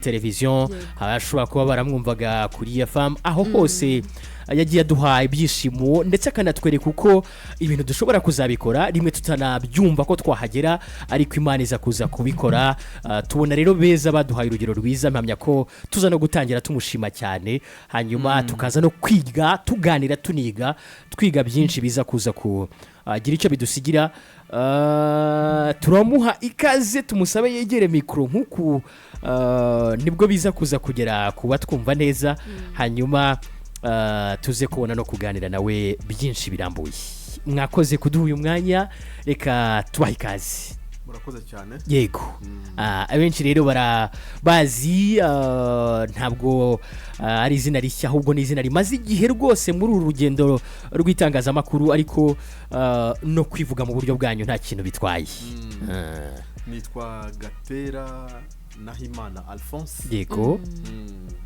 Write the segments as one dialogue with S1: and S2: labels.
S1: Televiziyo, abashobora kuba baramwumvaga kuri FM, aho hose yagiye aduha ibyishimo, ndetse akanatwereka uko ibintu dushobora kuzabikora, rimwe tutanabyumva ko twahagera, ariko Imana iza kuza kubikora. Tubona rero beza baduhaye urugero rwiza. Mpamya ko tuza no gutangira tumushima cyane, hanyuma tukaza no kwiga, tuganira, tuniga, twiga byinshi biza kuza kugira icyo bidusigira. Turamuha ikaze, tumusabe yegere mikoro nk'uku, nibwo biza kuza kugera ku batwumva neza, hanyuma tuze kubona no kuganira nawe byinshi birambuye. Mwakoze kuduha uyu mwanya, reka tubahe ikaze.
S2: Murakoze cyane.
S1: Yego. Abenshi rero bara bazi, ntabwo ari izina rishya, ahubwo ni izina rimaze igihe rwose muri uru rugendo rw'itangazamakuru, ariko no kwivuga mu buryo bwanyu nta kintu bitwaye.
S2: Nitwa Gatera Nahimana Alphonse.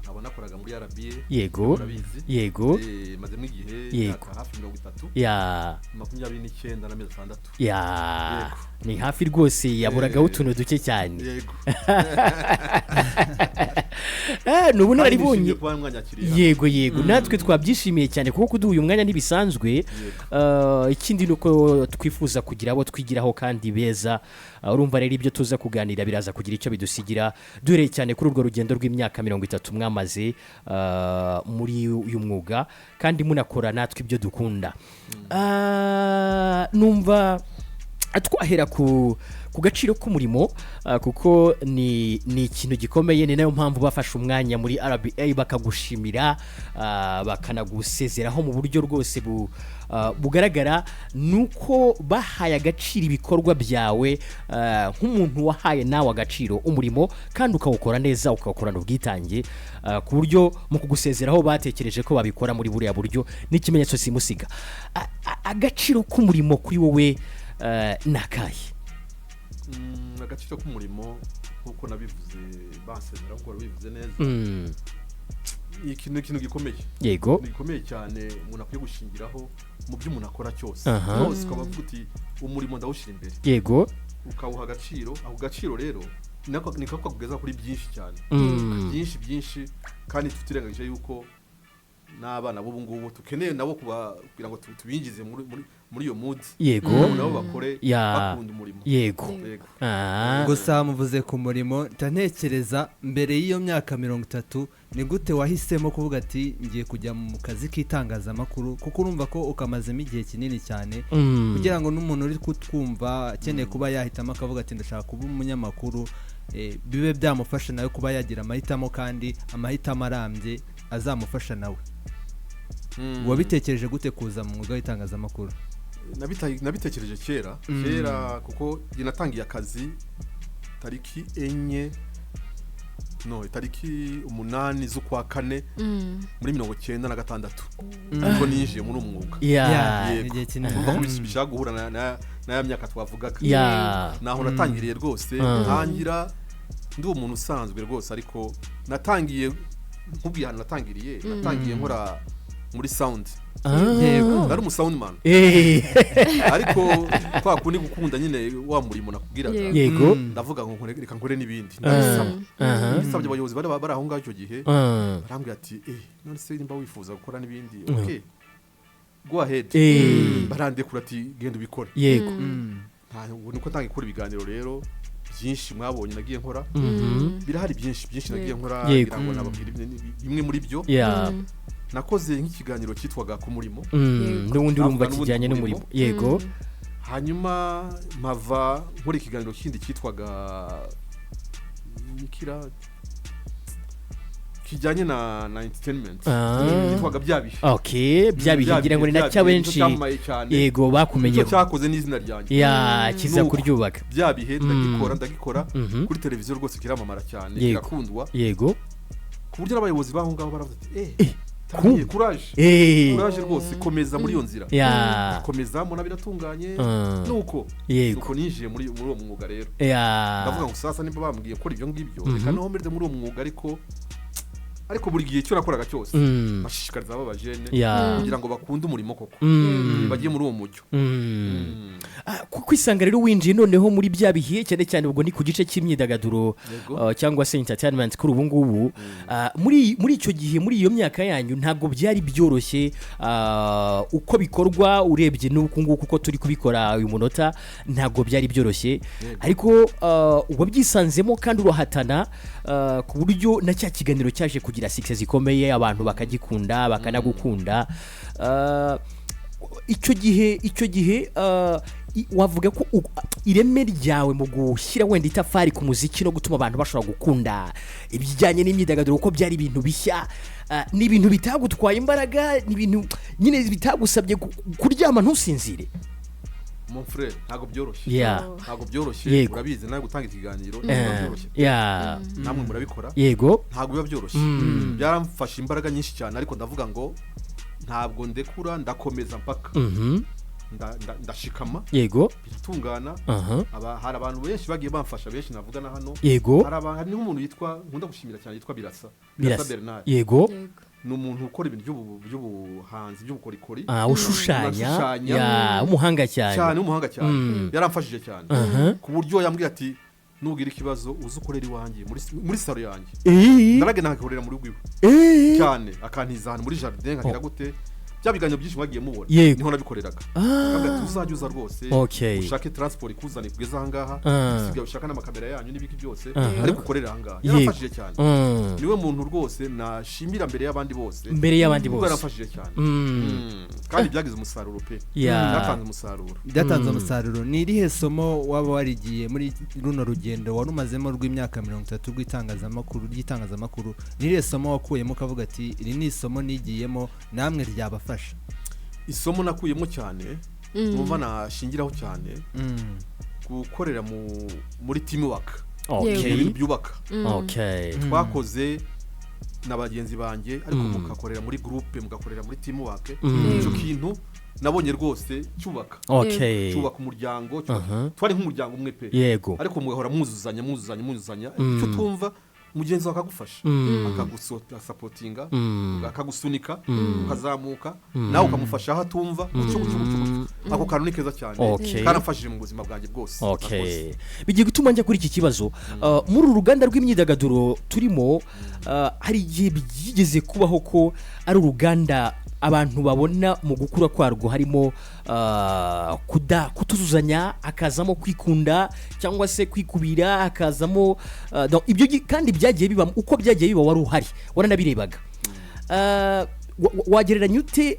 S2: Nkaba nakoraga muri RBA. Urabizi.
S1: Yego.
S2: Mazemo igihe, imyaka hafi 30, 29 n'amezi 6. Yego.
S1: Ni hafi rwose, yaburagaho utuntu duke cyane.
S2: Yego.
S1: Ni ubunararibonye.
S2: Nishimiye kuba mwanyakiriye.
S1: Yego, natwe twabyishimiye cyane kuko kuduha uyu mwanya ntibisanzwe. Ikindi ni uko twifuza kugira abo twigiraho kandi beza. Urumva rero ibyo tuza kuganira biraza kugira icyo bidusigira, duhereye cyane kuri urwo rugendo rw'imyaka 30 mwamaze muri uyu mwuga kandi munakora natwe ibyo dukunda. Numva twahera ku gaciro k'umurimo, kuko ni ikintu gikomeye. Ni nayo mpamvu bafashe umwanya muri RBA bakagushimira, bakanagusezeraho mu buryo rwose bugaragara, ni uko bahaye agaciro ibikorwa byawe, nk'umuntu wahaye nawe agaciro umurimo kandi ukawukora neza, ukawukorana ubwitange, ku buryo mu kugusezeraho batekereje ko babikora muri buriya buryo n'ikimenyetso simusiga. Agaciro k'umurimo kuri wowe ni akahe?
S2: Agaciro k'umurimo, nk'uko nabivuze bansezera, nk'uko wabivuze neza, ni ikintu gikomeye. Ni gikomeye cyane, umuntu akwiye gushingiraho mu byo umuntu akora cyose hose, ukaba uvuga uti: "Umurimo ndawushyira imbere." Ukawuha agaciro. Ako gaciro rero niko kakugeza kuri byinshi cyane, byinshi byinshi, kandi tutirengagije yuko n'abana b'ubu ngubu tukeneye nabo kuba kugira ngo tubinjize muri iyo mood, nabo bakore bakunda umurimo. Yego.
S3: Gusa muvuze ku murimo, ntekereza mbere y'iyo myaka 30, ni gute wahisemo kuvuga ati: "Ngiye kujya mu kazi k'itangazamakuru"? Kuko urumva ko ukamazemo igihe kinini cyane, kugira ngo n'umuntu uri kutwumva akeneye kuba yahitamo akavuga ati: "Ndashaka kuba umunyamakuru," bibe byamufasha nawe kuba yagira amahitamo, kandi amahitamo arambye azamufasha nawe. Wabitekereje gute kuza mu mwuga w'itangazamakuru?
S2: Nabitekereje kera kera, kuko njye natangiye akazi tariki 4, no tariki 8 z'ukwa kane muri 96, nibwo ninjiye muri uwo mwuga. Yego.
S3: Igihe kinini.
S2: Urumva ko bishaka guhura na ya myaka twavugaga. Naho natangiriye rwose. Ntangira ndi umuntu usanzwe rwose, ariko natangiye, nkubwiye ahantu natangiriye, natangiye nkora muri sound. Nari umu soundman. Ariko kwa kundi gukunda nyine wa murimo nakubwiraga, ndavuga ngo reka nkore n'ibindi, ndabisaba. Bisabye abayobozi bari aho ngaho icyo gihe, barambwira ati: "Eh, none se nimba wifuza gukora n'ibindi, okay, go ahead." Barandekura ati: "Genda ubikore." Niko ntangiye gukora ibiganiro rero byinshi mwabonye nagiye nkora. Birahari byinshi byinshi nagiye nkora. Ngira ngo nababwira bimwe muri byo. Nakoze nk'ikiganiro cyitwaga "Ku murimo".
S1: N'ubundi urumva
S2: Navuga n'ubundi
S1: kijyanye
S2: ku
S1: n'umurimo.
S2: murimo. Hanyuma mpava nkora ikiganiro kindi cyitwaga nikira kijyanye na entertainment, cyitwaga "Bya bihe".
S1: Okay, "Bya bihe", ngira ngo ni
S2: Bya
S1: nacyo
S2: bihe, nicyo
S1: abenshi
S2: cyamamaye cyane.
S1: Yego,
S2: Nicyo
S1: bakumenyeho.
S2: cyakoze n'izina ryanjye.
S1: Kiza
S2: Nuko.
S1: kuryubaka.
S2: "Bya bihe" ndagikora kuri televiziyo rwose, kiramamara cyane, kirakundwa, ku buryo n'abayobozi b'aho ngaho baravuze ati: "Eh, tangiye, courage, courage rwose, komeza muri iyo nzira." Komeza, mbona biratunganye. Nuko nuko ninjiye muri uwo mwuga rero. Ndavuga ngo: "Sasa nimba bambwiye gukora ibyo ngibyo, reka nomereze muri uwo mwuga." Ariko Ariko buri gihe icyo nakoraga cyose, bashishikariza aba bajene kugira ngo bakunde umurimo koko, bagiye muri uwo mujyo.
S1: Kwisanga rero winjiye noneho muri bya bihe, cyane cyane ubwo ni ku gice cy'imyidagaduro, cyangwa se entertainment kuri ubu ngubu. Muri icyo gihe, muri iyo myaka yanyu, ntabwo byari byoroshye uko bikorwa urebye n'uku nguku uko turi kubikora uyu munota, ntabwo byari byoroshye. Ariko wabyisanzemo kandi urahatana, ku buryo na cya kiganiro cyaje kugira success zikomeye, abantu bakagikunda, bakanagukunda. Icyo gihe wavuga ko ireme ryawe mu gushyira wenda itafari ku muziki no gutuma abantu bashobora gukunda ibijyanye n'imyidagaduro, kuko byari ibintu bishya, ni ibintu bitagutwaye imbaraga, ni ibintu nyine bitagusabye kuryama ntusinzire?
S2: Mon frère, ntabwo byoroshye. Ntabwo byoroshye. Urabizi nawe, gutanga ikiganiro ntabwo byoroshye. Namwe murabikora. Ntabwo biba byoroshye. Byaramfashe imbaraga nyinshi cyane, ariko ndavuga ngo ntabwo ndekura, ndakomeza mpaka ndashikama. Biratungana. Hari abantu benshi bagiye bamfasha, benshi navuga na hano. Hari nk'umuntu yitwa, nkunda gushimira cyane, yitwa Birasa, Birasa
S1: Birasa.
S2: Bernard. Ni umuntu ukora ibintu by'ubuhanzi, by'ubukorikori.
S1: Ushushanya.
S2: Ushushanya.
S1: Ya, w'umuhanga cyane.
S2: Cyane, w'umuhanga cyane. Yaramfashije cyane ku buryo yambwiye ati: "Nugira ikibazo uze ukorera iwanjye muri salon yanjye." Naragenda nkakorera mu rugo iwe cyane, akantiza ahantu muri jardin, nkagira gute, bya biganiro byinshi mwagiye mubona, niho nabikoreraga. Akavuga ati: "Uzajya uza rwose, ushake transport ikuzane kugeza ahangaha, usigaye ushaka n'amakamera yanyu n'ibiki byose, ariko ukorera ahangaha." Yaramfashije cyane. Niwe muntu rwose nashimira mbere y'abandi bose.
S1: Mbere y'abandi
S2: Kuko
S1: bose.
S2: yaramfashije cyane. Kandi byagize umusaruro pe. Byatanze umusaruro.
S3: Byatanze umusaruro. Ni irihe somo waba warigiye muri runo rugendo wari umazemo rw'imyaka 30 rw'itangazamakuru, ry'itangazamakuru? Ni irihe somo wakuyemo ukavuga ati: "Iri ni isomo nigiyemo, namwe ryabafasha"?
S2: Isomo nakuyemo cyane, numva nashingiraho cyane, gukorera muri teamwork. Ibintu byubaka. Twakoze na bagenzi banjye, ariko mugakorera muri groupe, mugakorera muri teamwork. Icyo kintu nabonye rwose cyubaka, cyubaka umuryango, twari nk'umuryango umwe pe. Ariko mugahora mwuzuzanya, mwuzuzanya, mwuzuzanya. Icyo tumva, mugenzi wawe akagufasha, akagusupportinga, akagusunika ukazamuka, nawe ukamufasha aho atumva, gutyo gutyo gutyo gutyo. Ako kantu ni keza cyane. Karamfashije mu buzima bwanjye bwose. Murakoze.
S1: Bigiye gutuma njya kuri iki kibazo. Muri uru ruganda rw'imyidagaduro turimo, hari igihe byigeze kubaho ko ari uruganda abantu babona mu gukura kwarwo harimo kutuzuzanya, hakazamo kwikunda cyangwa se kwikubira, hakazamo donc ibyo kandi byagiye biba. Uko byagiye biba wari uhari, waranabirebaga. Wagereranya ute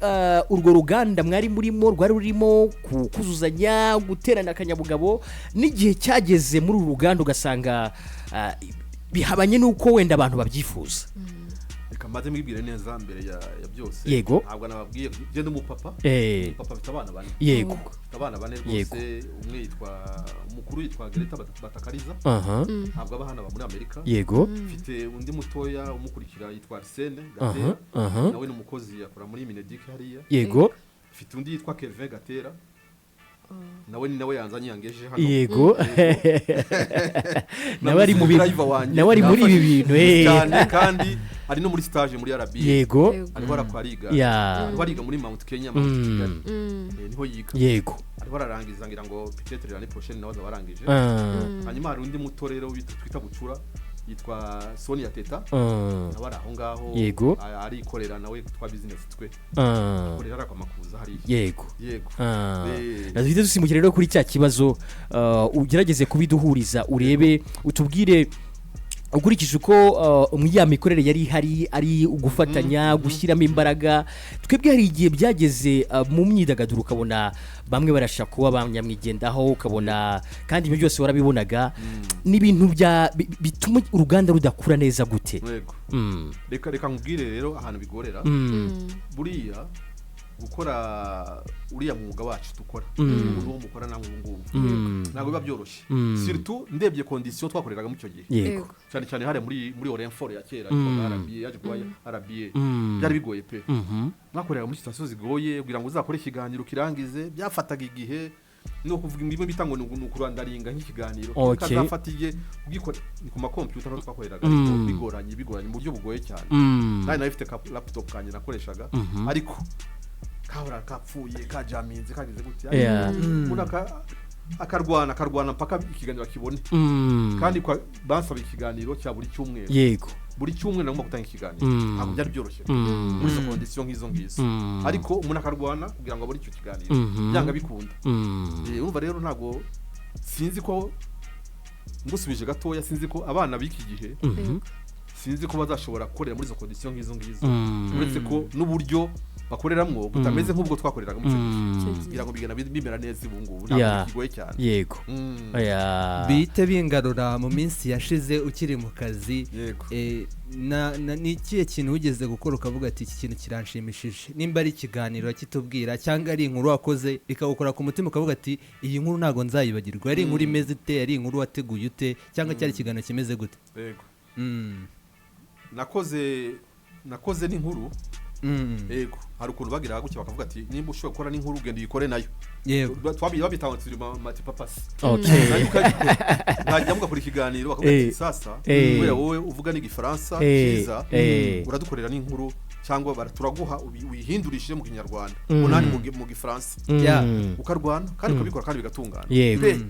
S1: urwo ruganda mwari murimo, rwari rurimo kuzuzanya, guterana akanyabugabo, n'igihe cyageze muri uru ruganda ugasanga bihabanye n'uko wenda abantu babyifuza?
S2: Reka mbaze mwibwire neza mbere ya byose. Ntabwo nababwiye, ngende umupapa. Papa afite abana bane. Afite abana bane rwose. Umwe yitwa, umukuru yitwa Greta Batakariza. Ntabwo aba hano, aba muri Amerika. Mfite undi mutoya umukurikira yitwa Arsene Gatera. Nawe ni umukozi, akora muri Mineduc hariya. Mfite undi yitwa Kevin Gatera, nawe ni nawe yanzanye, yangejeje hano.
S1: Nawe ari mu bintu.
S2: Driver wanjye.
S1: Nawe ari muri ibi bintu.
S2: Cyane, kandi ari no muri stage muri RBA. Ariho arakora, ariga. Ariho ariga muri Mount Kenya, Mount Kigali. Niho yiga. Ariho ararangiza, ngira ngo peut-être l'année prochaine nawe azaba arangije. Hanyuma hari undi muto rero twita Bucura, yitwa Sonia Teta. Nawe ari aho ngaho. Arikorera nawe twa business twe. Akorera hariya kwa Makuza hariya. Yego.
S1: Duhite dusimbukira rero kuri cya kibazo, ugerageze kubiduhuriza, urebe utubwire ukurikije uko muri ya mikorere yari ihari, ari ugufatanya, gushyiramo imbaraga. Twebwe hari igihe byageze mu myidagaduro ukabona bamwe barashaka kuba ba nyamwigendaho, ukabona kandi ibyo byose warabibonaga, ni ibintu bituma uruganda rudakura neza gute?
S2: Yego. Reka nkubwire rero ahantu bigorera. Buriya gukora uriya mwuga wacu dukora ubu, n'uwo mukora namwe ubu ngubu, ntabwo biba byoroshye, surtout ndebye condition twakoreragamo icyo gihe, cyane cyane hariya muri Orinfor ya kera yitwaga RBA, yaje kuba RBA. Byari bigoye pe. Mwakoreraga muri situation zigoye. Kugira ngo uzakore ikiganiro kirangize byafataga igihe. Ni ukuvuga imwe bita ngo ni ukurandaringa nk'ikiganiro. Kazafatiye ugikora ni ku makompiyuta niho twakoreraga, ariko bigoranye mu buryo bugoye cyane. Nari nafite ka laptop kanjye nakoreshaga, ariko kahora kapfuye, kajaminze, kagize gutya. Umuntu akarwana mpaka ikiganiro akibone. Kandi bansaba ikiganiro cya buri cyumweru. Buri cyumweru nagomba gutanga ikiganiro. Ntabwo byari byoroshye muri izo condition nk'izo ngizo, ariko umuntu akarwana kugira ngo abone icyo kiganiro, byanga bikunda. Urumva rero, ntabwo sinzi ko ngusubije gatoya, sinzi ko abana b'iki gihe, sinzi ko bazashobora gukorera muri izo condition nk'izo ngizo, uretse ko n'uburyo bakoreramwo butameze nk'ubwo twakoreraga muri icyo gihe. Kugira ngo bigenda bimera neza ubu ngubu, ntabwo bikigoye cyane.
S3: Bihite bingarura mu minsi yashize ukiri mu kazi.
S2: Yego.
S3: Ni ikihe kintu wigeze gukora ukavuga ati: "Iki kintu kiranshimishije"? Nimba ari ikiganiro kitubwira, cyangwa ari inkuru wakoze ikagukora ku mutima ukavuga ati: "Iyi nkuru ntabwo nzayibagirwa." Ari inkuru imeze ite? Ari inkuru wateguye ute? Cyangwa cyari ikiganiro kimeze gute?
S2: Yego. Nakoze n'inkuru. Yego, hari ukuntu bagira gutya bakavuga ati: "Nimba ushobora gukora n'inkuru, ugenda uyikore nayo." Babita ngo turi multipurpose. Nanjye ukabikora, mwajya mugakora ikiganiro bakavuga ati: "Sasa, kubera wowe uvuga n'igifaransa cyiza, uradukorera n'inkuru, cyangwa turaguha uyihindurishije mu Kinyarwanda, umunani mu Gifaransa." Ukarwana kandi ukabikora kandi bigatungana. Pe.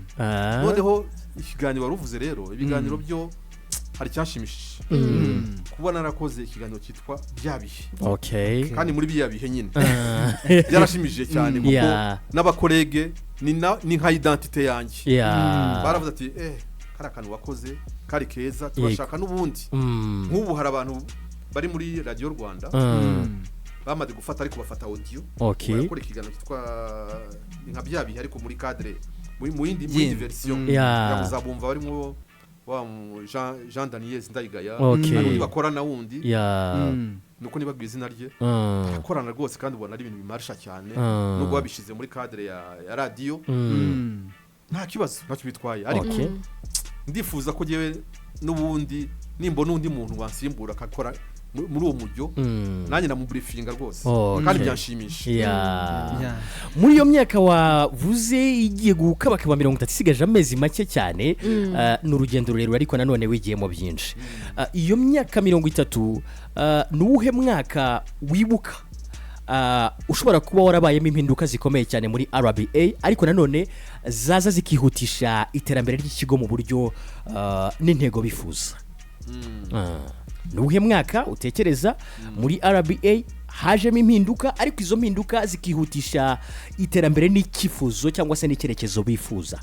S2: Noneho ikiganiro wari uvuze rero, ibiganiro byo hari icyanshimishije, kuba narakoze ikiganiro cyitwa "Bya bihe". Kandi muri bya bihe nyine byarashimishije cyane, kuko n'aba collègues ni nka identité yanjye. Baravuze ati: "Kariya kantu wakoze kari keza, turashaka n'ubundi." Nk'ubu hari abantu bari muri Radiyo Rwanda bamaze gufata, ariko bafata audio, barakora ikiganiro cyitwa ni nka "Bya bihe", ariko muri cadre mu yindi
S3: Yindi.
S2: version. Kugira ngo uzabumva barimo wa Jean Daniel Ndayigaya, hari undi bakorana wundi, nuko nibabwiye izina rye. Barakorana rwose kandi ubona ari ibintu bimarisha cyane, nubwo babishyize muri cadre ya radiyo, nta kibazo, ntacyo bitwaye, ariko ndifuza ko njyewe n'ubundi nimbona undi muntu wansimbura akakora muri uwo mujyo, nanjye namuburifinga rwose, kandi byanshimisha.
S1: Muri iyo myaka wavuze igiye gukabakaba 30, isigaje amezi make cyane, ni urugendo rurerure ariko nanone wigiyemo byinshi. Iyo myaka 30, ni uwuhe mwaka wibuka ushobora kuba warabayemo impinduka zikomeye cyane muri RBA, ariko nanone zaza zikihutisha iterambere ry'ikigo mu buryo n'intego bifuza? Ni uwuhe mwaka utekereza muri RBA hajemo impinduka, ariko izo mpinduka zikihutisha iterambere n'icyifuzo cyangwa se n'icyerekezo bifuza?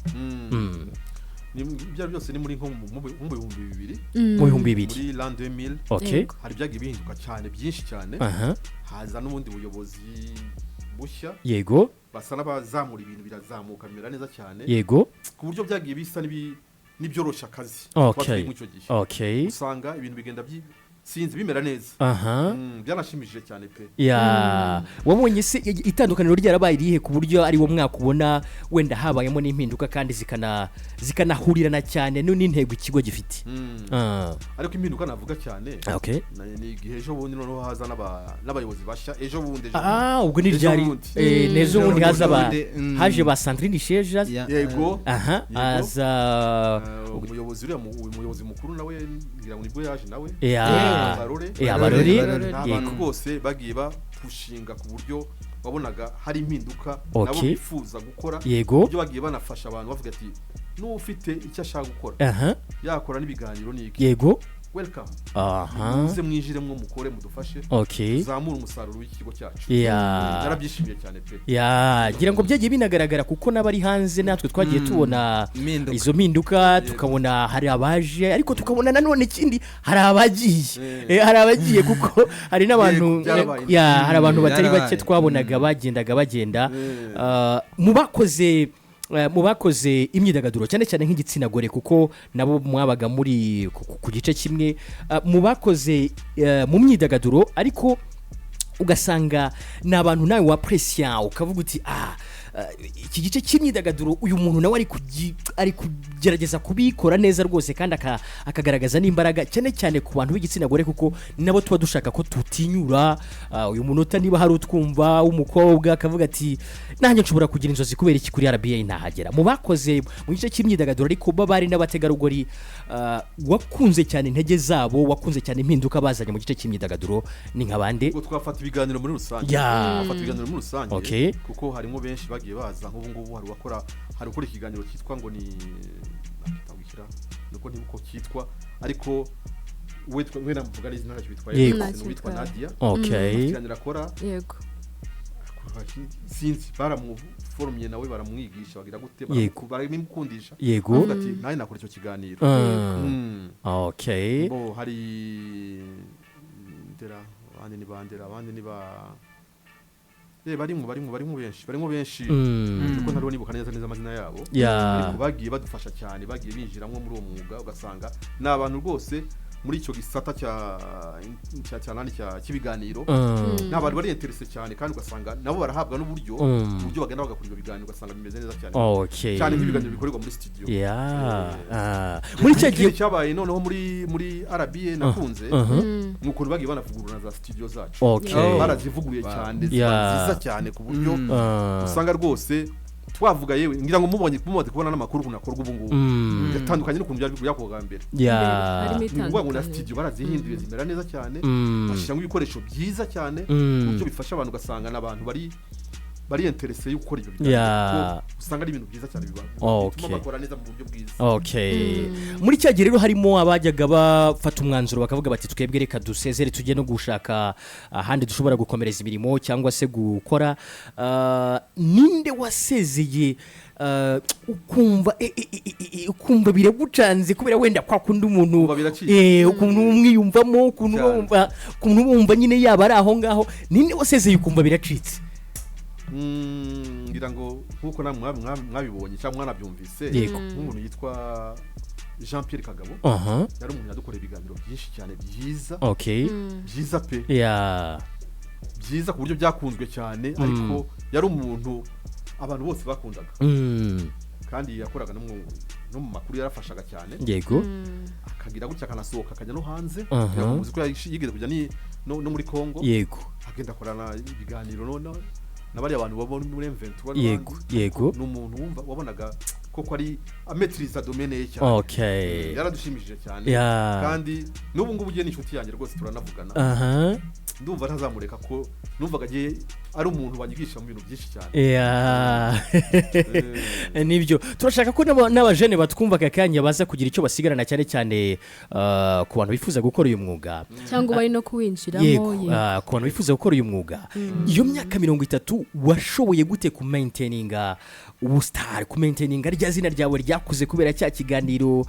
S2: Ibyo ari byose ni muri nko mu 2000.
S1: Mu 2000.
S2: Muri l'an 2000. Hari ibyagiye bihinduka cyane, byinshi cyane. Haza n'ubundi buyobozi bushya, basa n'abazamura ibintu, birazamuka, bimera neza cyane, ku buryo byagiye bisa n'ibyorosha akazi tuba turi muri icyo gihe. Usanga ibintu bigenda sinzi bimera neza. Byanashimishije cyane pe.
S1: Ya, wabonye se itandukaniro ryarabaye irihe, ku buryo ari wo mwaka ubona wenda habayemo n'impinduka kandi zikanahurirana cyane n'intego ikigo gifite?
S2: Ariko impinduka navuga cyane ni igihe ejo bundi noneho haza n'abayobozi bashya, ejo bundi, ejo
S1: Ah, ubwo ni
S2: Ejo
S1: ryari?
S2: bundi.
S1: N'ejo bundi
S3: Ejo
S1: haza ba
S3: bundi,
S1: haje ba Sandrine Isheja.
S2: Yego. Yego.
S1: Haza
S2: Umuyobozi uriya umuyobozi mukuru nawe ngira ngo nibwo yaje nawe. Barore.
S1: Barore.
S3: Barore.
S2: Ni abantu rwose bagiye bapushinga ku buryo wabonaga hari impinduka nabo bifuza gukora, ibyo bagiye banafasha abantu bavuga ati: "N'ufite icyo ashaka gukora, yakora n'ibiganiro n'iki, welcome, muze mwinjiremo, mukore, mudufashe tuzamure umusaruro w'ikigo cyacu." Narabyishimiye cyane pe.
S1: Ya, ngira ngo byagiye binagaragara, kuko n'abari hanze natwe twagiye tubona
S3: Impinduka.
S1: izo mpinduka, tukabona hari abaje, ariko tukabona nanone ikindi, hari abagiye. Hari abagiye, kuko hari n'abantu
S2: Yego, byarabaye.
S1: Ya, hari abantu batari bake
S3: Byarabaye.
S1: twabonaga bagendaga bagenda. Mu bakoze imyidagaduro, cyane cyane nk'igitsina gore, kuko nabo mwabaga muri ku gice kimwe, mu bakoze mu myidagaduro, ariko ugasanga ni abantu nawe wa presiya ukavuga uti ah. iki gice cy'imyidagaduro uyu muntu nawe ari kugerageza kubikora neza rwose, kandi akagaragaza n'imbaraga cyane cyane ku bantu b'igitsina gore, kuko nabo tuba dushaka ko tutinyura. Uyu munota niba hari utwumva w'umukobwa akavuga ati nanjye nshobora kugira inzozi, kubera iki kuri RBA ntahagera? Mu bakoze mu gice cy'imyidagaduro ariko b'abari n'abategarugori, wakunze cyane intege zabo, wakunze cyane impinduka bazanye mu gice cy'imyidagaduro, ni nka bande?
S2: Ubwo twafata ibiganiro muri rusange. Twafata ibiganiro muri rusange, kuko harimo benshi bagiye baza. Nk'ubu ngubu hari uwakora, hari ukora ikiganiro cyitwa ngo ni nakita gushyira nuko ntibuko cyitwa, ariko we namuvuga neza ntacyo bitwaye. Ni uwitwa
S4: Ntacyo.
S2: Nadia. Ikiganiro akora, sinzi, baramuforumye nawe, baramwigisha, bagira gute, barabimukundisha, avuga ati nawe nakora icyo kiganiro. Bo hari ndera, abandi ni bandera, abandi ni ba barimo benshi, kuko ntariho nibuka neza neza amazina yabo, ariko bagiye badufasha cyane, bagiye binjiramo muri uwo mwuga, ugasanga ni abantu rwose muri icyo gisata cya nani cy'ibiganiro, ni abantu bari intéressé cyane, kandi ugasanga nabo barahabwa n'uburyo, uburyo bagenda bagakora ibyo biganiro, ugasanga bimeze neza cyane, cyane nk'ibiganiro bikorerwa muri studio.
S1: Muri cya gihe
S2: Ikindi cyabaye noneho muri RBA nakunze, ni ukuntu bagiye banavugurura za studio zacu. Barazivuguruye cyane, ziba nziza cyane, ku buryo usanga rwose twavuga, yewe ngira ngo mubonye, mumaze kubona n'amakuru ukuntu akorwa ubu ngubu, yatandukanye n'ukuntu byari byakorwaga mbere.
S4: Harimo
S2: Ni ukuvuga ngo na
S4: itandukaniro.
S2: studio barazihinduye zimera neza cyane, bashyiramo ibikoresho byiza cyane, ku buryo bifasha abantu, ugasanga n'abantu bari intéressé yo gukora ibyo biganiro, kuko usanga ari ibintu byiza cyane bituma bakora neza mu buryo bwiza.
S1: Okay. Muri cya gihe rero harimo abajyaga bafata umwanzuro bakavuga bati twebwe reka dusezere, tujye no gushaka ahandi dushobora gukomereza imirimo cyangwa se gukora. Ninde wasezeye, ukumva ukumva biragucanze, kubera wenda kwa kundi umuntu
S2: Kumva biracitse.
S1: Ukuntu umwiyumvamo, ukuntu
S2: Cyane.
S1: ukuntu wumva nyine yaba ari aho ngaho, ninde wasezeye ukumva biracitse?
S2: Ngira ngo nk'uko namwe mwabibonye cyangwa mwanabyumvise, nk'umuntu yitwa Jean Pierre Kagabo, yari umuntu yadukoreye ibiganiro byinshi cyane byiza, byiza pe, byiza ku buryo byakunzwe cyane, ariko yari umuntu abantu bose bakundaga, kandi yakoraga no mu makuru, yarafashaga cyane, akagira gutya akanasohoka akajya no hanze. Muzi ko yigeze kujya no muri Congo, agenda akorana ibiganiro na bariya bantu baba muri M23 n'abandi. Ni umuntu wumva wabonaga koko ari amaîtrisa domaine ye cyane. Yaradushimishije cyane, kandi n'ubu ngubu ugiye ni inshuti yanjye rwose, turanavugana. Ndumva ntazamureka, ko numvaga agiye ari umuntu wanyigisha mu bintu byinshi cyane.
S1: Nibyo, turashaka ko n'abajene batwumva aka kanya baza kugira icyo basigarana, cyane cyane ku bantu bifuza gukora uyu mwuga
S4: cyangwa bari no kuwinjiramo.
S1: Ku bantu bifuza gukora uyu mwuga. Iyo myaka 30 washoboye gute kumaintaininga ubusitari, kumaintaininga rya zina ryawe ryakuze kubera cya kiganiro,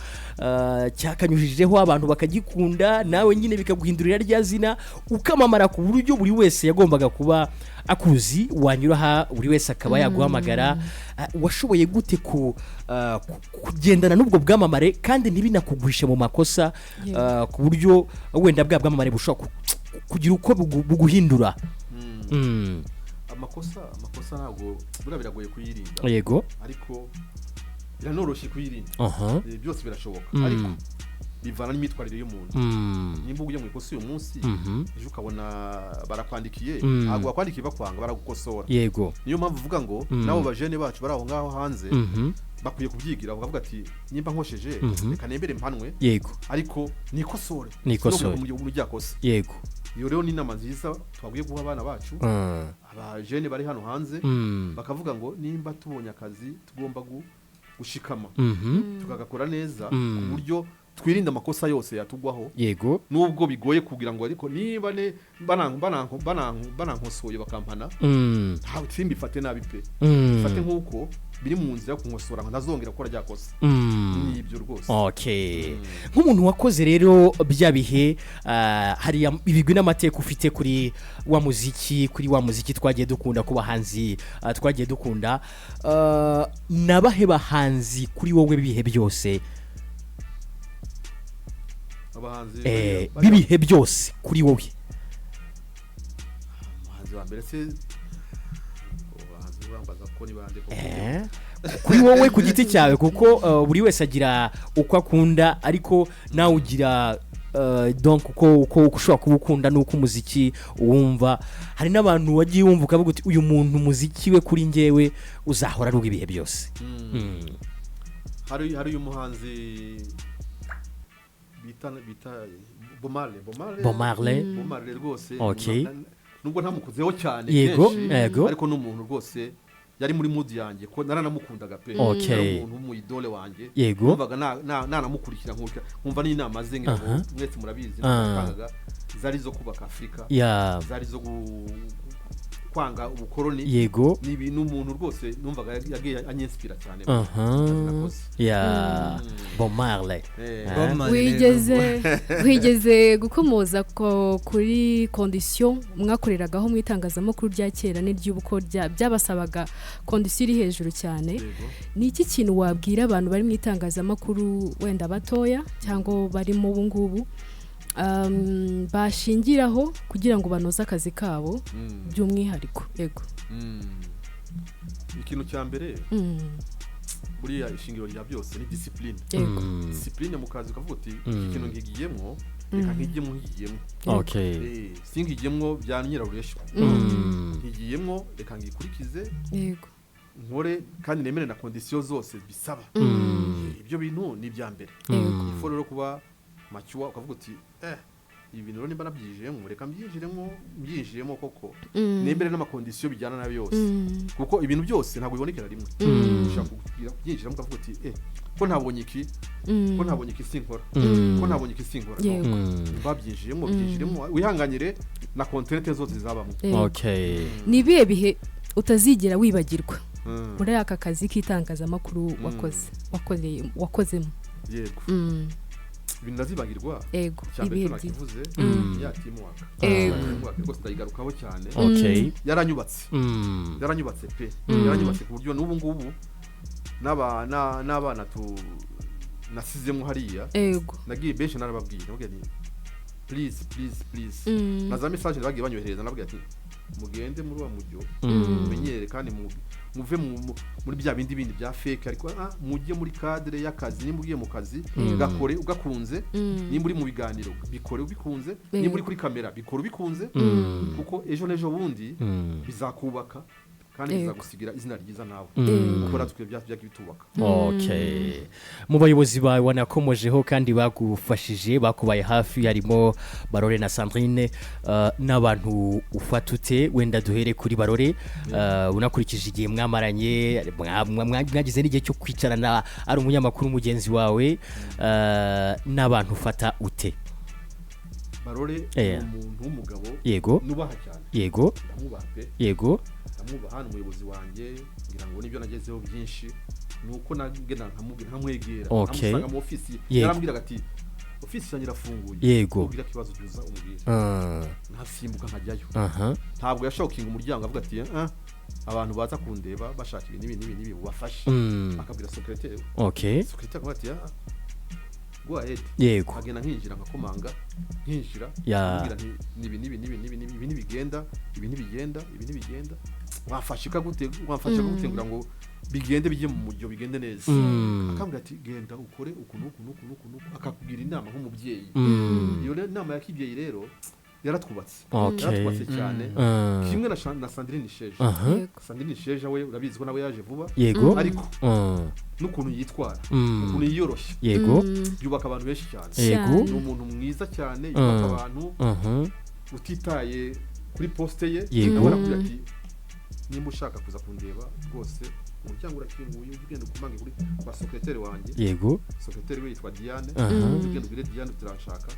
S1: cyakanyujijeho abantu bakagikunda, nawe nyine bikaguhindurira rya zina, ukamamara ku buryo buri wese yagombaga kuba akuzi, wanyura aha buri wese akaba yaguhamagara? Washoboye gute kugendana n'ubwo bwamamare kandi ntibinakugwishe mu makosa, ku buryo wenda bwa bwamamare bushobora kugira uko buguhindura?
S2: Amakosa ntabwo buriya biragoye kuyirinda, ariko biranoroshye kuyirinda. Byose birashoboka, ariko bivana n'imyitwarire y'umuntu. Nimba ugiye mu ikosa uyu munsi, ejo ukabona barakwandikiye, ntabwo bakwandikiye bakwanga, baragukosora. Niyo mpamvu uvuga ngo n'abo bajene bacu bari aho ngaho hanze bakwiye kubyigira, bakavuga ati nimba nkosheje, reka nembere mpanwe, ariko nikosore.
S1: Nikosore.
S2: Sinongere mu rya kosa. Iyo rero ni inama nziza twakwiye guha abana bacu, abajene bari hano hanze, bakavuga ngo nimba tubonye akazi tugomba gushikama, tukagakora neza, ku buryo twirinda amakosa yose yatugwaho, nubwo bigoye kugira ngo, ariko niba ne banankosoye bakampana, ntabwo simbifate nabi pe, bifate nk'uko biri mu nzira yo kunkosora ngo ntazongera gukora rya kosa. Ni ibyo rwose.
S1: Okay, nk'umuntu wakoze rero bya bihe, hari ibigwi n'amateka ufite kuri wa muziki twagiye dukunda, ku bahanzi twagiye dukunda, nabahe bahanzi kuri wowe b'ibihe byose?
S2: Abahanzi
S1: b'ibihe byose kuri wowe.
S2: Umuhanzi wa mbere se, abahanzi bambaza ko Koko ni bande koko?
S1: Kuri wowe ku giti cyawe, kuko buri wese agira uko akunda, ariko nawe ugira donc uko ushobora kuba ukunda n'uko umuziki uwumva. Hari n'abantu wagiye wumva ukavuga uti: "Uyu muntu umuziki we kuri njyewe uzahora ari uw'ibihe byose."
S2: Hari uyu muhanzi bita Bomale Bomale.
S1: Bob Marley.
S2: Bob Marley rwose. Nubwo ntamukuzeho cyane kenshi, ariko ni umuntu rwose yari muri mood yanjye, ko naranamukundaga pe. Yari umuntu w'umu idole wanjye. Numvaga nanamukurikira, nkumva n'inama ze, ngira ngo mwese murabizi, natangaga zari zo kubaka Afurika, zari zo kwanga ubukoroni. Ni ibintu umuntu rwose numvaga yagiye anyinspira cyane. Nakoze.
S1: Ya, Bob Marley.
S3: Bob Marley.
S4: Wigeze gukomoza ko kuri condition mwakoreragaho mu itangazamakuru rya kera n'iry'ubu, ko byabasabaga condition iri hejuru cyane. Ni iki kintu wabwira abantu bari mu itangazamakuru, wenda batoya cyangwa barimo ubu ngubu, bashingiraho kugira ngo banoze akazi kabo by'umwihariko? Yego.
S2: Ikintu cya mbere, buriya ishingiro rya byose ni discipline. Discipline mu kazi, ukavuga uti: "Iki kintu nkigiyemo, reka nkigiyemo, nkigiyemo." Si nkigiyemo bya nyirarureshwa, nkigiyemo, reka ngikurikize, nkore kandi nemere na condition zose bisaba. Ibyo bintu ni ibya mbere. Il faut rero kuba mature, ukavuga uti: "Ibi bintu rero nimba nabyinjiyemo, reka mbyinjiremo, mbyinjiyemo koko, nemere n'ama condition bijyana nayo yose." Kuko ibintu byose ntabwo bibonekera rimwe. Ushobora kubyinjiramo ukavuga uti: "Ko ntabonye iki, ko ntabonye iki, sinkora, ko ntabonye iki, sinkora." No. Babyinjiyemo, byinjiremo, wihanganyire na contraintes zose zabamo.
S4: Ni ibihe bihe utazigera wibagirwa muri aka kazi k'itangazamakuru wakoze, wakozemo?
S2: Yego. Ibintu ndazibagirwa, icya mbere
S4: Ibihe
S2: cyo
S4: byiza.
S2: nakivuze, ya teamwork. Teamwork rwose ndayigarukaho cyane. Yaranyubatse. Yaranyubatse pe, yaranyubatse ku buryo n'ubu ngubu n'abana tu nasizemo hariya, nagiye benshi narababwiye, nababwiye nti: "Please, please, please." Na za message bagiye banyohereza, nababwiye ati: "Mugende muri wa mujyo, mumenyere kandi muve muri bya bindi bindi bya fake, ariko mujye muri cadre y'akazi. Nimba ugiye mu kazi, gakore ugakunze. Nimba uri mu biganiro, bikore ubikunze. Nimba uri kuri kamera, bikore ubikunze, kuko ejo n'ejo bundi bizakubaka kandi bizagusigira izina ryiza nawe, kuko natwe byagiye bitubaka."
S1: Okay. Mu bayobozi bawe wanakomojeho kandi bagufashije, bakubaye hafi, harimo Barore na Sandrine, n'abantu ufata ute? Wenda duhere kuri Barore, unakurikije igihe mwamaranye, mwagize n'igihe cyo kwicarana, ari umunyamakuru mugenzi wawe, n'abantu ufata ute?
S2: Barore ni umuntu w'umugabo nubaha cyane. Ndamwubaha pe. Ndamwubaha, ni umuyobozi wanjye. Ngira ngo nibyo nagezeho byinshi ni uko nagenda nkamubwira, nkamwegera, nkamusanga mu ofisi. Yarambwiraga ati: "Ofisi yanjye irafunguye, nugira ikibazo jya uza umbwire." Nkasimbuka nkajyayo. Ntabwo yashobora gukinga umuryango, avuga ati: "Ah, abantu baza kundeba bashaka ibi n'ibi n'ibi n'ibi, ubafashe." Akabwira secrétaire. Secrétaire akavuga ati: "Ah, go ahead." Nkagenda, nkinjira, nkakomanga, nkinjira, nkabwira nti: "Nibi nibi nibi nibi nibi, ibi ntibigenda, ibi ntibigenda, ibi ntibigenda, wamfasha gute, wamfasha gute kugira ngo bigende, bijye mu mujyo, bigende neza?" Akambwira ati: "Genda ukore uku n'uku n'uku n'uku n'uku." Akakubwira inama nk'umubyeyi. Iyo rero inama ya kibyeyi rero yaratwubatse. Yaratwubatse cyane. Kimwe na Sandrine Sheja. Sandrine Sheja we urabizi ko nawe yaje vuba, ariko n'ukuntu yitwara, ukuntu yiyoroshya, yubaka abantu benshi cyane. Ni umuntu mwiza cyane, yubaka abantu, utitaye kuri poste ye. Nawe arakubwira ati: "Nimba ushaka kuza kundeba rwose, umuryango urakinguye, ujye ugenda ukumange kuri kwa secrétaire wanjye." Secrétaire we yitwa Diane. "Ujye ugenda ubwire Diane turanshaka."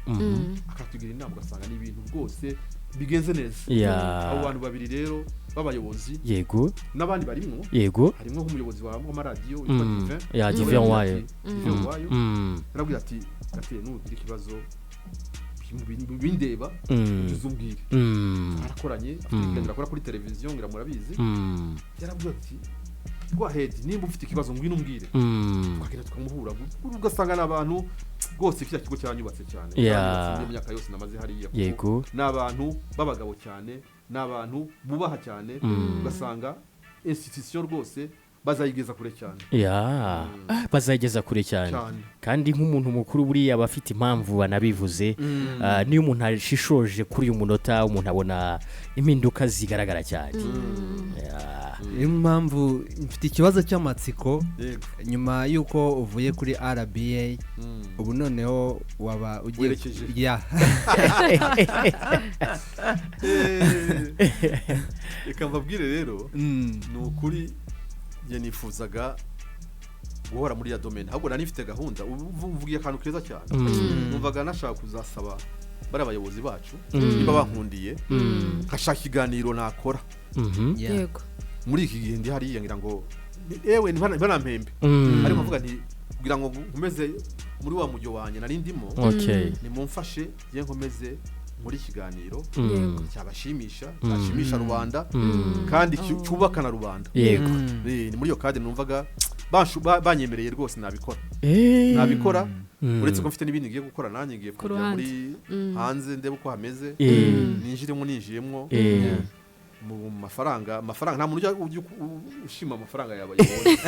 S2: Akatugira inama, ugasanga ni ibintu rwose bigenze neza. Abo bantu babiri rero b'abayobozi, n'abandi barimwo, harimo nk'umuyobozi w'amaradiyo witwa Divin.
S1: Ya,
S2: Nawe
S1: Divin
S2: yarabwira
S1: Wayo.
S2: Divin Wayo yarabwira ati: "Gateye, nugira ikibazo mu bindeba, ujye uza umbwire." Twarakoranye, afite ikiganiro akora kuri televiziyo, ngira murabizi. Yarabwira ati: "Go ahead, nimba ufite ikibazo ngwino umbwire." Tukagenda tukamuhura, ugasanga ni abantu rwose kiriya kigo cyanyubatse cyane. Cyanyubatse muri myaka yose namaze hariya, kuko ni abantu b'abagabo cyane, ni abantu bubaha cyane, ugasanga Institution rwose bazayigeza kure cyane.
S1: Ya, bazayigeza kure cyane.
S2: Cyane.
S1: Kandi nk'umuntu mukuru buriya aba afite impamvu banabivuze. Niyo umuntu ashishoje kuri uyu munota, umuntu abona impinduka zigaragara cyane. Ya.
S3: Niyo mpamvu mfite ikibazo cy'amatsiko.
S2: Yego.
S3: Nyuma y'uko uvuye kuri RBA, ubu noneho waba ugiye
S2: Werekeje.
S3: Ya.
S2: Reka mbabwire rero, ni ukuri njye nifuzaga guhora muri ya domaine, ahubwo nari mfite gahunda. Ubu mvugiye akantu keza cyane. Numvaga nashaka kuzasaba bariya bayobozi bacu, niba bankundiye, nkashaka ikiganiro nakora muri iki gihe ndi hariya, ngira ngo ewe ntibanampembe, ariko mvuga nti kugira ngo nkomeze muri wa mujyo wanjye nari ndimo, nimumfashe ngiye nkomeze muri ikiganiro cyabashimisha, cyashimisha rubanda kandi cyubaka na rubanda. Ni muri iyo cadre numvaga banyemereye rwose nabikora, nabikora. Uretse ko mfite n'ibindi ngiye gukora nanjye, ngiye
S4: Ku
S2: kujya
S4: ruhande.
S2: muri hanze ndebe uko hameze, ninjiremo, ninjiyemo mu mafaranga. Amafaranga, nta muntu ujya ushima amafaranga yawe yabonye,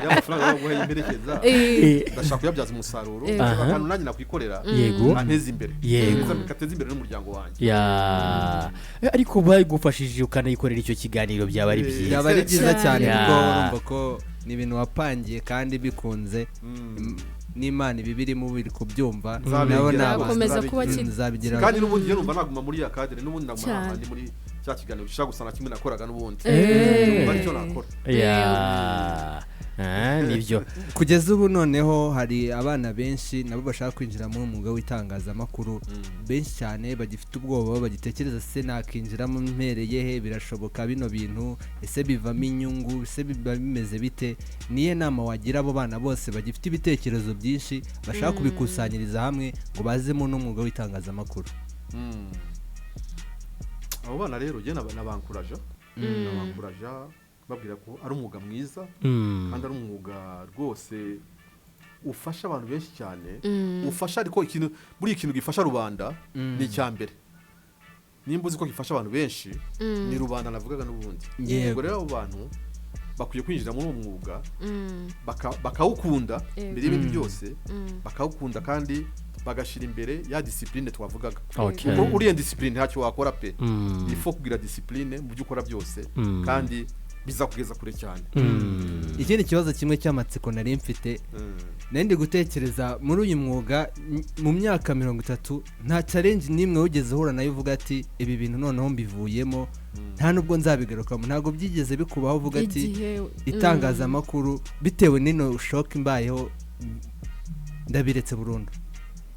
S2: ya mafaranga baguhaye imperekeza. Ndashaka kuyabyaza umusaruro, akantu nanjye nakwikorera anteza imbere, kateza imbere n'umuryango wanjye.
S1: Ya. Ariko bagufashije ukanayikorera icyo kiganiro, byaba ari byiza.
S3: Byaba ari byiza cyane,
S1: Cyane.
S3: kuko urumva ko ni ibintu wapangiye kandi bikunze. N'Imana iba ibirimo biri kubyumva.
S2: Nzabigeraho.
S3: Nabo ni abantu.
S4: Zakomeza kuba
S3: Nzabigeraho.
S2: Kandi n'ubundi njye numva naguma muri ya cadre, n'ubundi naguma
S4: Cyane.
S2: hahandi muri cya kiganiro gishaka gusa na kimwe nakoraga n'ubundi. Numva aricyo nakora.
S1: Ya. Nibyo.
S3: Kugeza ubu noneho hari abana benshi nabo bashaka kwinjira muri umwuga w'itangazamakuru, benshi cyane bagifite ubwoba, bagitekereza: se nakinjiramo mpereye he? Birashoboka bino bintu? Ese bivamo inyungu? Ese biba bimeze bite? Niyo nama wagira abo bana bose bagifite ibitekerezo byinshi, bashaka kubikusanyiriza hamwe ngo bazemo n'umwuga w'itangazamakuru?
S2: Abo bana rero njye nabankuraja babwira ko ari umwuga mwiza, kandi ari umwuga rwose ufasha abantu benshi cyane, ufasha. Ariko ikintu, buriya ikintu gifasha rubanda ni icya mbere. Nimba uzi ko gifasha abantu benshi, ni rubanda navugaga n'ubundi. Ubwo rero abo bantu bakwiye kwinjira muri uwo mwuga, bakawukunda mbere y'ibindi byose, bakawukunda kandi bagashyira imbere ya discipline twavugaga, kuko uriya discipline ntacyo wakora pe. Il faut kugira discipline mu byo ukora byose, kandi bizakugeza kure cyane.
S3: Ikindi kibazo kimwe cy'amatsiko nari mfite, nari ndi gutekereza muri uyu mwuga mu myaka 30 nta challenge n'imwe wigeze uhura nayo uvuga ati: "Ibi bintu noneho mbivuyemo, nta nubwo nzabigarukamo"? Ntabwo byigeze bikubaho uvuga ati:
S4: Igihe
S3: "Itangazamakuru, bitewe n'ino shock imbayeho, ndabiretse burundu"?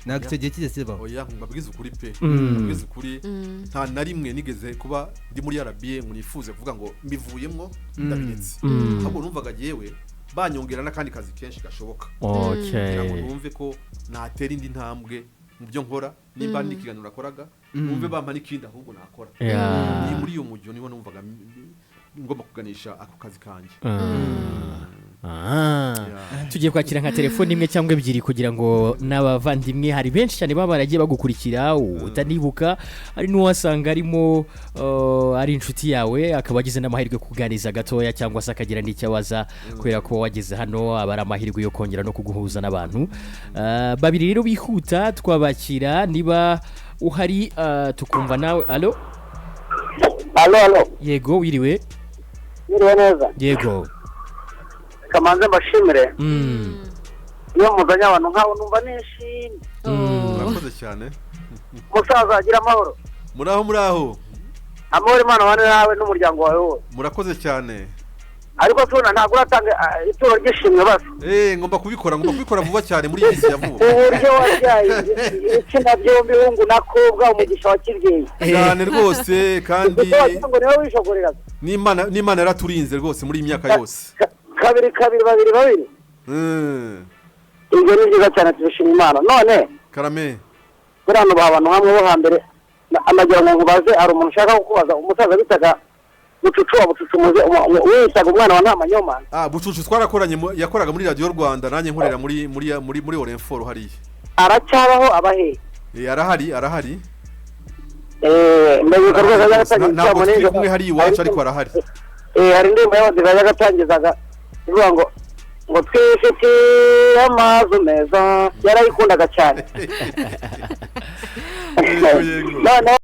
S3: Ntabwo icyo gihe kigeze kibaho?
S2: Oya, mbabwize ukuri pe, mbabwize ukuri, nta na rimwe nigeze kuba ndi muri RBA ngo nifuze kuvuga ngo mbivuyemo, ndabiretse. Ahubwo numvaga yewe banyongera n'akandi kazi kenshi gashoboka, kugira ngo numve ko natera indi ntambwe mu byo nkora. Nimba n'ikiganiro nakoraga, numve bampa n'ikindi ahubwo nakora. Ni muri iyo mujyo niho numvaga ngomba kuganisha ako kazi kanjye. Yeah.
S1: Tugiye kwakira nka telefone imwe cyangwa ebyiri kugira ngo n'abavandimwe, hari benshi cyane baba baragiye bagukurikira utanibuka, hari n'uwasanga arimo ari inshuti yawe, akaba agize n'amahirwe kuganiriza gatoya cyangwa se akagira n'icyo abaza, kubera ko wageze hano aba ari amahirwe yo kongera no kuguhuza n'abantu. Babiri rero bihuta twabakira, niba uhari, tukumva nawe. Allo?
S5: Allo, allo.
S1: Yego, wiriwe?
S5: Mwiriwe neza.
S1: Yego.
S5: Kamanze mbashimire. Iyo muzanye abantu nk'abo numva nishimye.
S2: Murakoze cyane.
S5: Musaza, agira amahoro.
S2: Muraho, muraho.
S5: Amahoro, Imana abane nawe n'umuryango wawe wose.
S2: Murakoze cyane.
S5: Ariko tubona ntabwo uratanga ituro ry'ishimwe basi.
S2: Ngomba kubikora, ngomba kubikora vuba cyane muri iyi minsi ya vuba.
S5: Uburyo wabyaye ibitsina byombi, hungu na kobwa, umugisha wa kibyeyi.
S2: Cyane rwose kandi.
S5: Kuko wagira ngo niwe wishogoreraga.
S2: N'Imana yaraturinze rwose muri iyi myaka yose.
S5: Kabiri kabiri, babiri babiri. Ibyo ni byiza cyane, tubishima Imana. None
S2: Karame.
S5: buriya nubaha abantu hamwe bo hambere. Anagira ngo nkubaze, hari umuntu ushaka kukubaza, umusaza bitaga Bucucu wa Bucucu, muze witaga umwana wa Ntamanyoma.
S2: Ah, Bucucu twarakoranye, yakoraga muri Radiyo Rwanda, nanjye nkorera muri Orinfor hariya.
S5: Aracyabaho? Abahe?
S2: Arahari, arahari.
S5: Ndabibuka rwose, yaratangiye
S2: Ntabwo
S5: igitaramo
S2: turi
S5: nijoro.
S2: kumwe hariya iwacu, ariko arahari.
S5: Hari indirimbo y'abadive yajyaga atangizaga ivuga ngo twifitiye amazu meza, yarayikundaga cyane.
S2: Yego, yego.
S5: Noneho